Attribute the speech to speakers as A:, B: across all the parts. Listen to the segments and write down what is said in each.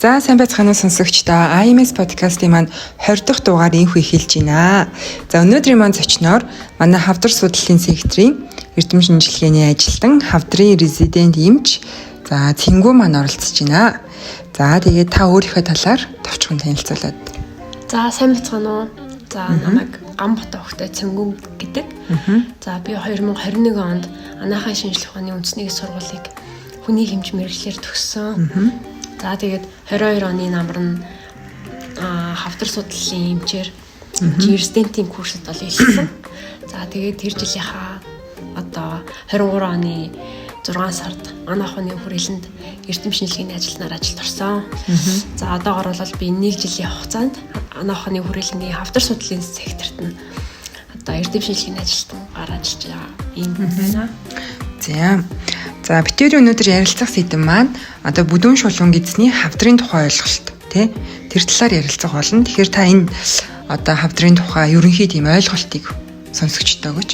A: За сайн байцгаана уу сонсогчдоо. IMS подкастын маань 20 дахь дугаар инхүү эхэлж байна. За өнөөдрийн маань зочноор манай хавдар судлалын секторын эрдэм шинжилгээний ажилтан, хавдрын резидент эмч за Цэнгүү маань оролцож байна. За тэгээд та өөрийнхөө талаар товчхон танилцуулаад.
B: За сайн байцгаана уу. За намайг Гамбат охтой Цэнгүүн гэдэг. За би 2021 онд Анаахын шинжлэх ухааны үндэсний их сургуулийг хүний хэмж мэргэжлээр төгссөн. За тэгээд 22 оны намар нь хавдар судлалын эмчээр резидентийн курсд бол эхэлсэн. За тэгээд тэр жилийнхаа одоо 23 оны 6 сард манай ухааны хүрээлэнд эрдэм шинжилгээний ажилтнаар ажилд орсон. За одоогор бол би 1 жилийн хугацаанд манай ухааны хүрээлэнгийн хавдар судлалын секторт нь одоо эрдэм шинжилгээний ажилтнаар ажиллаж байгаа юм байна.
A: За. За битэрийн өнөөдөр ярилцах сэдэв маань одоо бүдүүн шулуун гэдэсний хавдрын тухай ойлголт тий тэр талаар ярилцах болно. Тэгэхээр та энэ одоо хавдрын тухай ерөнхий тийм ойлголтыг сонсогчдоо өгөөч.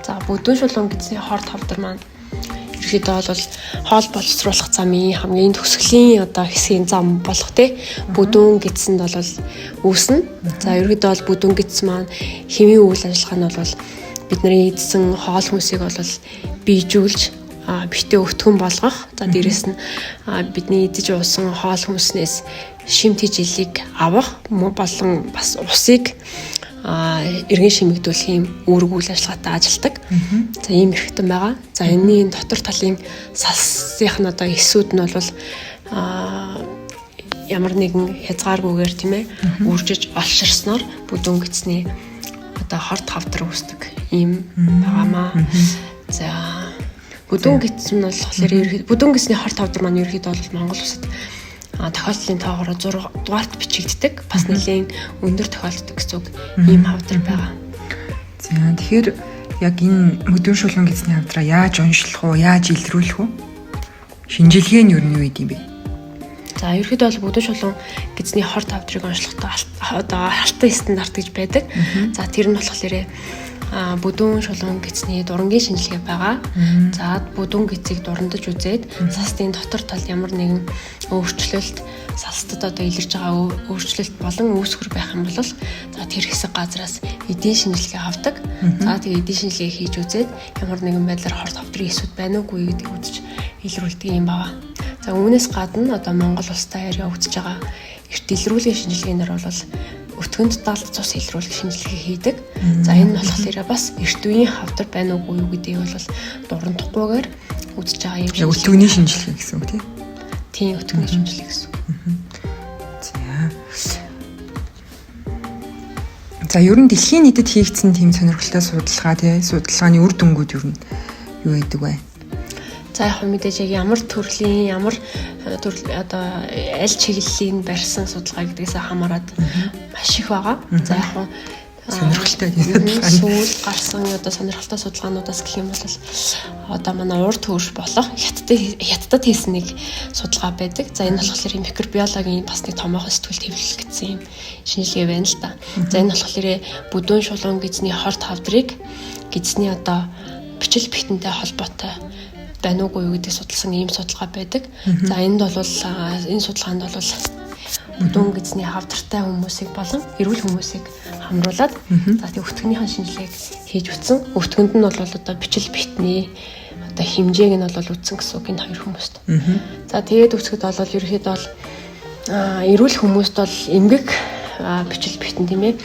B: За бүдүүн шулуун гэдэсний хорт хавдар маань ерөнхийдөө бол хоол боловсруулах замын хамгийн төгсгөлийн одоо хэсгийн зам болох тий бүдүүн гэдсэнд бол үүснэ. За ерөнхийдөө бол бүдүүн гэдс маань химийн үйл ажиллагаа нь бол бидний эдсэн хоол хүнсийг бол бийжүүлж битээ өтгөн болгох. За дээрэс нь бидний идэж уусан хоол хүнснээс шим тэжилийг авах болон бас усыг эргэн шимэгдүүлэх юм үүрэг үйл ажиллагаатай ажилладаг. За ийм эрхтэн байгаа. За энэний дотор талын салсынх нь одоо эсүүд нь бол ямар нэгэн хязгааргүйгээр тийм ээ үржиж олширсноор бүдүүн гэдэсний одоо хорт хавдар үүсдэг ийм байгаамаа. За бүдүүн гэдэс нь болохоор ерөнхийдөө бүдүүн гэдэсний хорт хавдар маань ерөнхийдөө бол Монгол улсад тохиолдлын тоогоор 6 дугаарт бичигддэг. Бас нэлээн өндөр тохиолддог гэсэн үг ийм хавдар байгаа.
A: За тэгэхээр яг энэ бүдүүн шулуун гэдэсний хавдраа яаж уншлах уу, яаж илрүүлэх үү? Шинжилгээ нь юу нь юу гэдэм бэ?
B: За ерөнхийдөө бол бүдүүн шулуун гэдэсний хорт хавдрыг онцлохдоо одоо алтан стандарт гэж байдаг. За тэр нь болохоор бүдүүн шулуун гэдэсний дурангийн шинжилгээ байгаа. За бүдүүн гэдсийг дурандаж үзээд салстын дотор тал ямар нэгэн өөрчлөлт салстад одоо илэрж байгаа өөрчлөлт болон үүсгэр байх юм бол за тэр хэсэг газраас эдийн шинжилгээ авдаг. За тэгээ эдийн шинжилгээ хийж үзээд ямар нэгэн байдлаар хорт хавдрын эсүүд байна уугүй гэдгийг үзэж илрүүлдэг юм байна. За үүнээс гадна одоо Монгол улстай явагдаж байгаа эрт илрүүлгийн шинжилгээнээр бол өтгөнд далд цус илрүүлэх шинжилгээ хийдэг. За энэ нь болохоор бас эрт үеийн хавдар байна уугүй юу гэдгийг бол дурандахгүйгээр үзэж байгаа юм
A: шиг. Өтгөний шинжилгээ гэсэн үг тийм?
B: Тийм, өтгөний шинжилгээ гэсэн үг.
A: За. За ер нь дэлхийн нийтэд хийгдсэн тийм сонирхолтой судалгаа тий судалгааны үр дүнгууд ер нь юу байдаг вэ?
B: За яг мэдээж яг ямар төрлийн ямар төрөл одоо аль чиглэлийн барьсан судалгаа гэдгээс хамаарат маш их байгаа. За яг
A: сонирхолтой
B: сүүл гарсан одоо сонирхолтой судалгаануудаас гэх юм бол одоо манай уур төвш болох хятадд хийсэн нэг судалгаа байдаг. За энэ болохоор микробиологийн бас нэг томоохон сэтгүүл хэвлэл гэсэн юм шинжилгээ байна л да. За энэ болохоор бүдүүн шулуун гэдэсний хорт хавдрыг гэдэсний одоо бичил битэнтэй холбоотой байна уугүй юу гэдгийг судалсан ийм судалгаа байдаг. За энд бол энэ судалгаанд бол бүдүүн гэдэсний хавдартай хүмүүсийг болон эрүүл хүмүүсийг хамруулад за тэг өтгөнийхэн шинжилгээг хийж үтсэн. Өтгөнд нь бол одоо бичил битний одоо хэмжээг нь бол үтсэн гэсэн үг энэ хоёр хүмүүст. За тэгээд үсгэд бол ерөнхийдөө бол эрүүл хүмүүст бол эмгэг бичил битэн тийм ээ.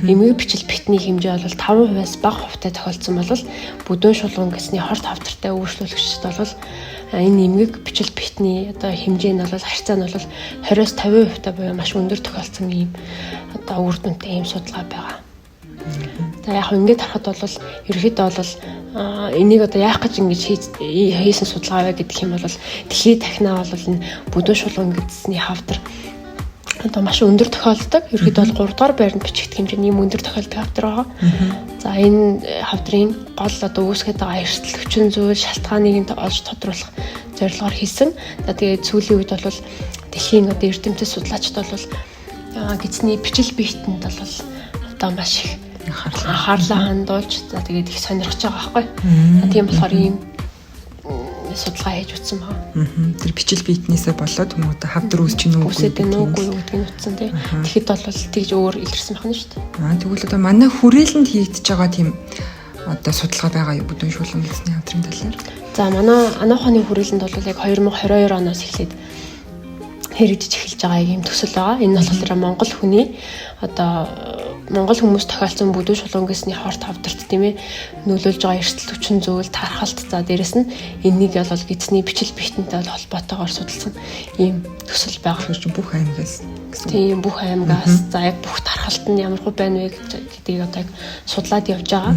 B: Эмгэг бичил битний хэмжээ бол 5%-аас бага хувьтай тохиолдсон бол бүдүүн шулуун гэсний хорт хавдартай өөрчлөлөгчд бол энэ эмгэг бичил битний одоо хэмжээ нь бол харьцаа нь бол 20-оос 50% та буюу маш өндөр тохиолдсон ийм одоо үр дүнтэй ийм судалгаа байгаа. За яг ингээд харахад бол ерөнхийдөө бол энийг одоо яах гэж ингэж хийсэн судалгаа вэ гэдэг юм бол дэлхийд дахнаа бол энэ бүдүүн шулуун гэсний хавдар одоо маш өндөр тохиолддог. Ерөнхийдөө бол 3 дугаар байранд бичигдэх хэмжээний ийм өндөр тохиолддог хавдар байгаа. За энэ хавдрын гол одоо үүсгээд байгаа эрсдэл хүчин зүйл шалтгааныг нь олж тодруулах зорилгоор хийсэн. За тэгээд сүүлийн үед бол дэлхийн одоо эрдэмтэд судлаачид бол гэдэсний бичил биетэнд бол одоо маш их анхаарлаа хандуулж за тэгээд их сонирхож байгаа байхгүй. Тийм болохоор ийм судалгаа хийж утсан байна.
A: Тэр бичил биетнээсээ болоод юм уу одоо хавдар үүсч гин
B: үү? Үүсээд байна уугүй юу гэдгийг утсан тий. Тэгэхэд бол тэгж өөр илэрсэн байна шүү дээ.
A: Тэгвэл одоо манай хүрээлэнд хийгдэж байгаа тийм одоо судалгаа байгаа юу бүдүүн шулуун гэсний хавдрын талаар?
B: За манай анааханы хүрээлэнд бол яг 2022 оноос эхлээд хэрэгжиж эхэлж байгаа ийм төсөл байгаа. Энэ нь болохоор Монгол хүний одоо Монгол хүмүүс тохиолдсон бүдүүн шулуун гэсний хорт хавдарт тийм ээ нөлөөлж байгаа эрсдэл хүчин зүйл тархалт, за дээрэс нь энэнийг бол гэдэсний бичил биетэнтэй бол холбоотойгоор судалсан ийм төсөл байгаа.
A: Тэгэхээр чинь бүх аймгаас
B: гэсэн. Тийм, бүх аймгаас, за яг бүх тархалт нь ямар хөө байна вэ гэдгийг одоо яг судлаад явж байгаа.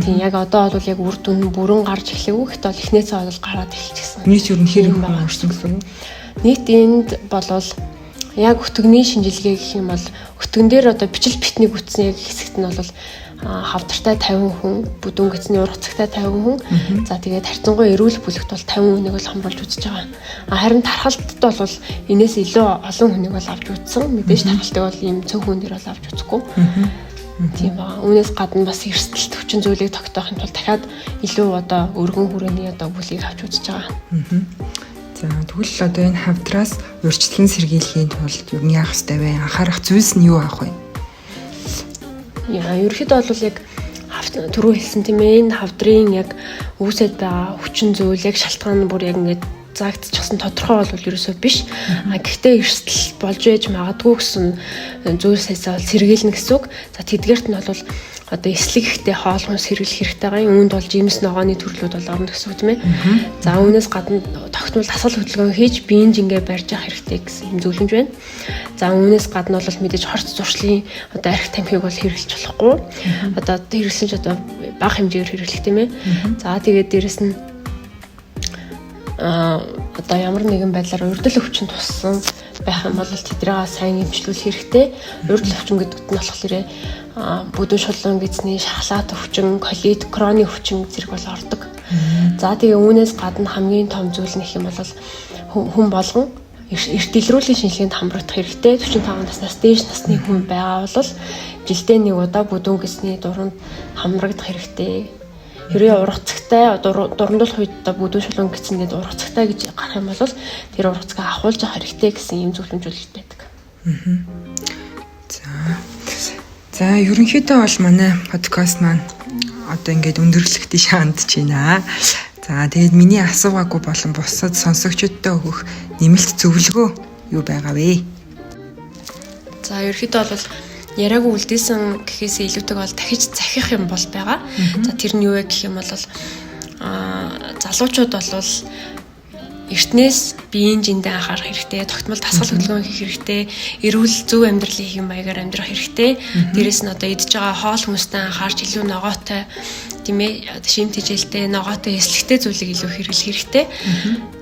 B: Тийм, яг одоо бол яг үр дүн бүрэн гарч эхлэв. Гэхдээ бол эхнээсээ бол гараад эхэлчихсэн.
A: Нийт ер нь хэр их хүн орсон гэсэн үг?
B: Нийт энд болвол яг өтгөний шинжилгээ гэх юм бол өтгөн дээр одоо бичил битнийг үтсэн яг хэсэгт нь бол хавдартай 50 хүн, бүдүүн гэсний ургацагтай 50 хүн. За тэгээд харьцангуй эрүүл бүлэгт бол 50 хүнийг бол хамруулж үзэж байгаа. Харин тархалтад бол энээс илүү олон хүнийг бол авч үзсэн. Мэдээж тархалтыг бол ийм цөөн хүн дээр бол авч үзэхгүй. Тийм байгаа. Үүнээс гадна бас эрсдэлт хүчин зүйлийг тогтоохын тулд дахиад илүү одоо өргөн хүрээний одоо бүлгийг авч үзэж байгаа.
A: За тэгвэл одоо энэ хавдраас урьдчилан сэргийлэхийн тулд юу яах ёстой вэ? Анхаарах зүйлс нь юу авах вэ?
B: Яа, ерөнхийдөө бол яг түрүү хэлсэн тийм ээ, энэ хавдрын яг үүсэт байгаа хүчин зүйл яг шалтгаан нь бүр яг ингээд заагдчихсан тодорхой бол ерөөсөө биш. А гэхдээ эрсдэл болж ээж магадгүй гэсэн зүйлсээсээ бол сэргийлнэ гэсэн үг. За тэдгээрт нь бол одоо эслэг ихтэй хоол хүнс хэрэглэх хэрэгтэй байгаа. Үүнд бол жимс ногооны төрлүүд бол орно гэсэн үг тийм ээ. За үүнээс гадна тогтмол дасгал хөдөлгөөн хийж биеийн жингээ барьж явах хэрэгтэй гэсэн юм зөвлөмж байна. За үүнээс гадна бол мэдээж хорт зуршлын одоо арх тамхиг бол хэрэглэж болохгүй. Одоо хэрэглэсэн ч одоо бага хэмжээгээр хэрэглэх тийм ээ. За тэгээд дээрэс нь одоо ямар нэгэн байдлаар урдл өвчин туссан байх юм бол тэднийг сайн эмчлүүлэх хэрэгтэй. Урдл өвчин гэдэгт нь болохоор бүдүүн шулуун гэсний шахлаат өвчин, колит, кроны өвчин зэрэг бол ордог. За тэгээ үүнээс гадна хамгийн том зүйл нь гэх юм бол хүн болгон эрт илрүүлгийн шинжилгээнд хамрагдах хэрэгтэй. 45 наснаас дээш насны хүн байгаа бол жилдээ нэг удаа бүдүүн гэсний дуранд хамрагдах хэрэгтэй. Хэрвээ ургацагтай дурандуулах үед одоо бүдүүн шулуун гэсэндээ ургацагтай гэж гарах юм бол тэр ургацгаа авахулж авах хэрэгтэй гэсэн ийм зөвлөмжүүлэлт байдаг.
A: За ерөнхийдөө бол манай подкаст маань одоо ингээд өндөрлөх тийш хандж байна. За тэгээд миний асуугаагүй болон бусад сонсогчдод өгөх нэмэлт зөвлөгөө юу байгаа вэ?
B: За ерөнхийдөө бол яриаггүй үлдээсэн гэхээсээ илүүтэйг бол дахиж захих юм бол байгаа. За тэр нь юу вэ гэх юм бол залуучууд бол эртнээс биеийн жиндээ анхаарах хэрэгтэй, тогтмол дасгал хөдөлгөөн хийх хэрэгтэй, эрүүл зөв амьдралын хэм маягаар амьдрах хэрэгтэй. Дээрээс нь одоо идж байгаа хоол хүнстэй анхаарч илүү ногоотой, тийм ээ, шим тэжээлтэй, ногоотой, эслэгтэй зүйлийг илүү хэрэглэх хэрэгтэй.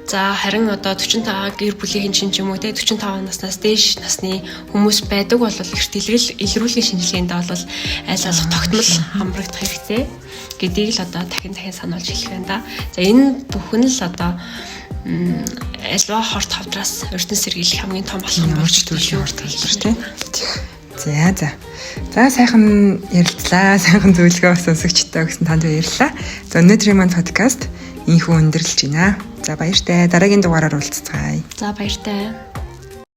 B: За харин одоо 45 гэр бүлийн чин ч юм уу те 45 наснаас дээш насны хүмүүс байдаг бол эрт илрүүлгийн шинжилгээнд бол аль болох тогтмол хамрагдах хэрэгтэй гэдгийг л одоо дахин дахин сануулж хэлэх байна да. За энэ бүхэн л одоо альва хорт хавдраас урьдчилан сэргийлэх хамгийн том алхам
A: болж төрлийн хорт хавдар тий. За за. За сайхан ярилцлаа, сайхан зөвлөгөө сонсогчдод өгсөн танд баярлалаа. За өнөөдрийн маань подкаст инхүү өндөрлөж байна. За баяртай. Дараагийн дугаараар уулзцгаая.
B: За баяртай.